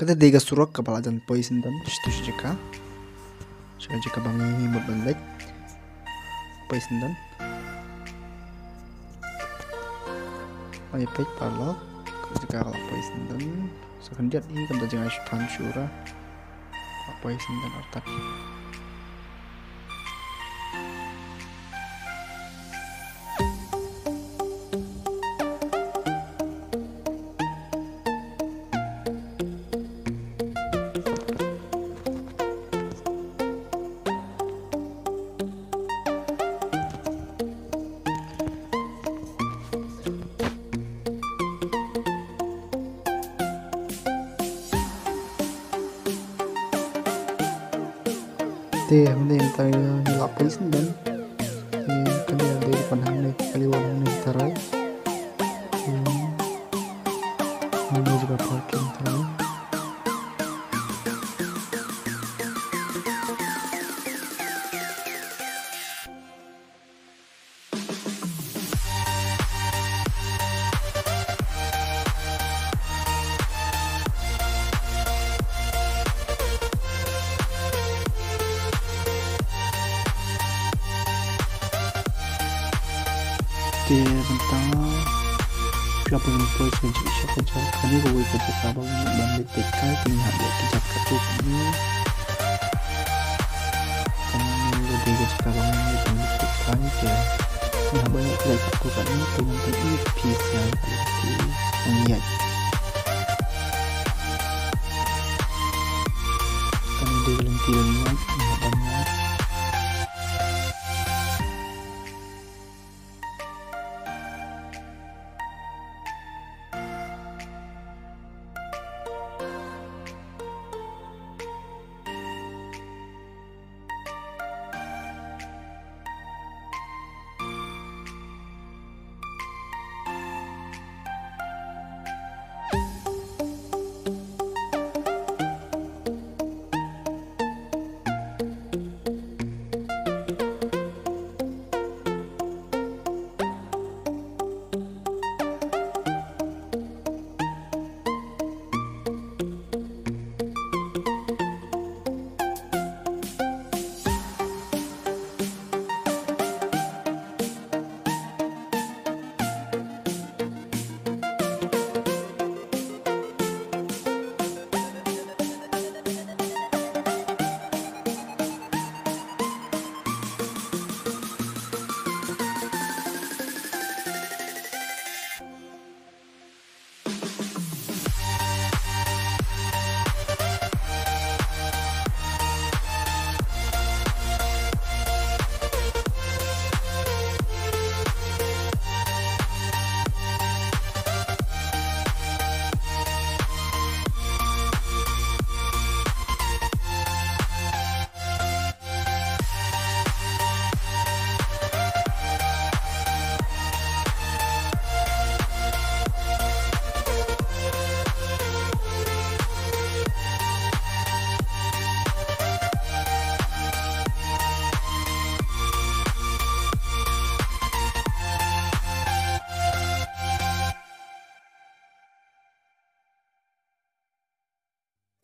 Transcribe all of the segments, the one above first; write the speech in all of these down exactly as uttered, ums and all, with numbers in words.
Kata dei ka surok kaba la jan poi shisyndon sha tu shi jaka. Sha ka jaka ba ngi mut ban leit. Poi shisyndon. Ai peit paralok. Ka jaka ka la poi shisyndon. Sa khyndiat hi kam da jngai shu than shu ra. Ka la poi shisyndon artat. Te, mynta mynta ngi la poi shisyndon. Te, kane dei ka pan hangne, kali wan hangne tharai. Hmm. Hangne jaka parking tharai. Te mynta phi hap ban poi sha ka jaka, kane kawei ka jaka ba ngi ban leit peit kai, te ngi hap ban leit peit katto katne. Kane ka dei ka jaka ba ngi ban leit peit kai te. Ngi hap ban leit peit katto katne te ngan pyni ïa phi sha ka lynti ba ngi ïaid. Kane dei ka lynti ba ngi ïaid, ngi hap ban ïaid.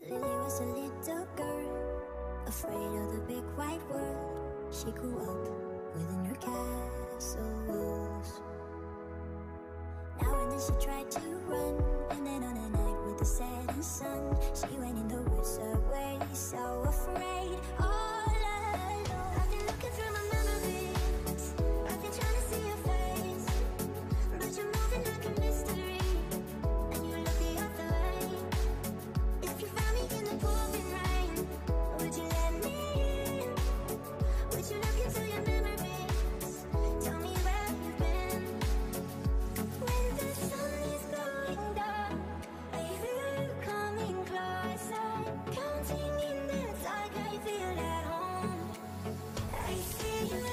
Lily was a little girl, afraid of the big wide world. She grew up within her castle walls. Now and then she tried to run, and then on a night with the setting sun, she went in the woods away, so afraid, all alone. I've been looking through my memories, I've been trying to see your face, but you're moving like a mystery, and you look the other way. If you found me in the pouring rain, would you let me in? Would you look into your memories? Tell me where you've been. When the sun is going down, I feel you coming closer. Counting in the dark, I feel at home. I see you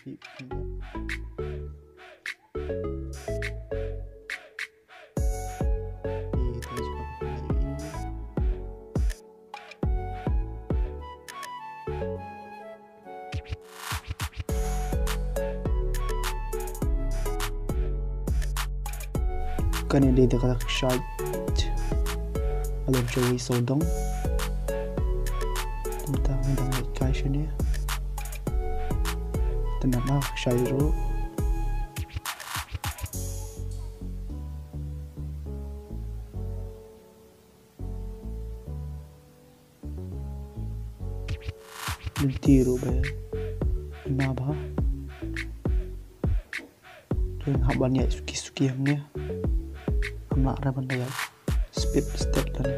Pi, pi, pi. Pi, pi, pi. Kane dei da ka kshaid. Ka lem sha wei sawdong. Te mynta ngan dang leit kai shane. Te nang ka kshaid ruh. Lynti ruh ba hima bha. Te nga hap ban ïaid suki suki hangne. Ngam lah re ban da ïaid speed stet lane.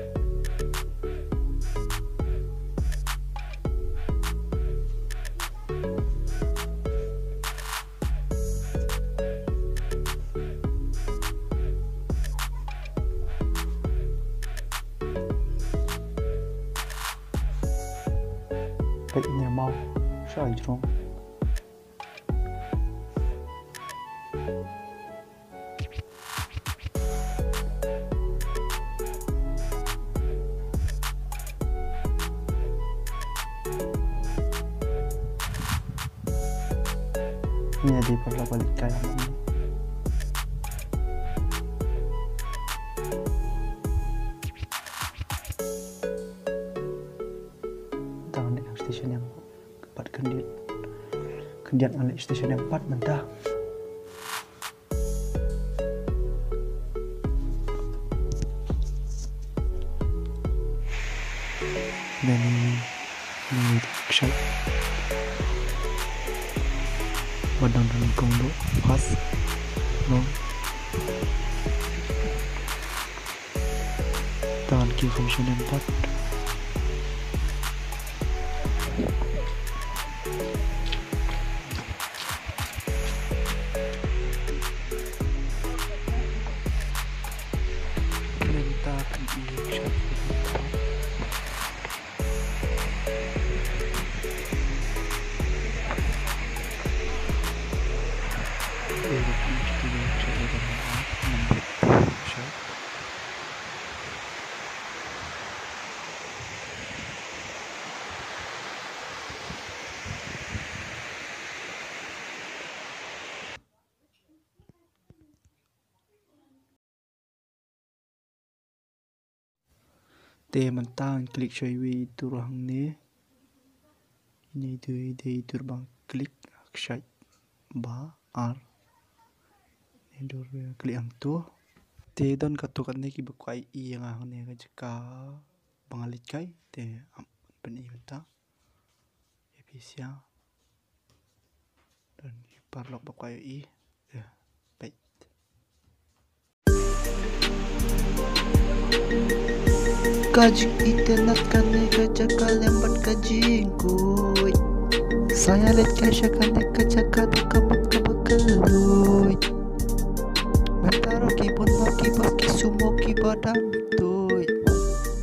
Peit ïa maw sha jrong. Ïa dei paralok ba leit kai hangne. Tang dei station ïa nga pat khyndiat. Khyndiat nga leit station ïa nga pat mynta. Nani, nani kshaid. Ba dang don kong doh pas. No. Tang ki kham shu nem pat. Nenta kan i kshaid. Te mynta ngan klik sha iwei i tur hangne. Ine i tur, i dei i tur ba nga klik, kshaid ba ar. Ine i tur klik hangto. Te don katto katne kiba kwah ïohi ïa nga hangne ka jaka ba nga leit kai. Te ap ban pyni mynta. Ïa phi sha. Don ki paralok ba kwah ïohi. Te peit. Ka jingitynnat kane ka jaka lem bad ka jingkhuid. Sa ïa leit kai sha kane ka jaka da kaba kaba kylluid. Mynta ruh ki bun mo ki bas ki sumo kiba dang tuid.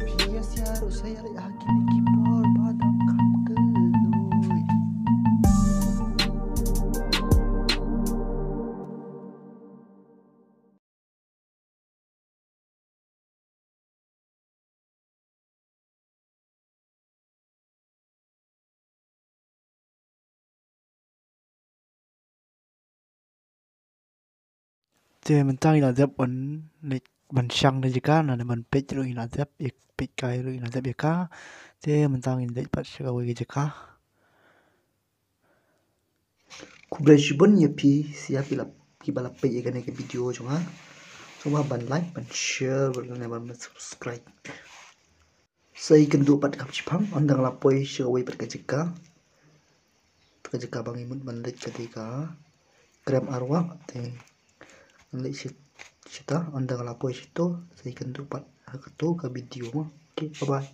Phi ïa sha ruh sa ïa leit ha kine ki por ba dang kham kylluid. Te mynta ngi la dep ban leit ban shang na jaka, na ban peit ruh ngi la dep, ïa peit kai ruh ngi la dep ïa ka. Te mynta ngin leit pat sha kawei ka jaka. Khublei shibun ïa phi sha phi la, phi ba la peit ïa kane ka video jong nga. Sngewbha ban like, ban share, ban, ban subscribe. Sa ïakynduh pat kham shipang, ynda nga la poi sha kawei pat ka jaka. Ka jaka ba ngi mut ban leit ka dei ka Krem Arwah, te ngan leit shi, shata, ynda nga la poi shato, sa ïakynduh pat ha kato ka video mo. Okay, bye bye.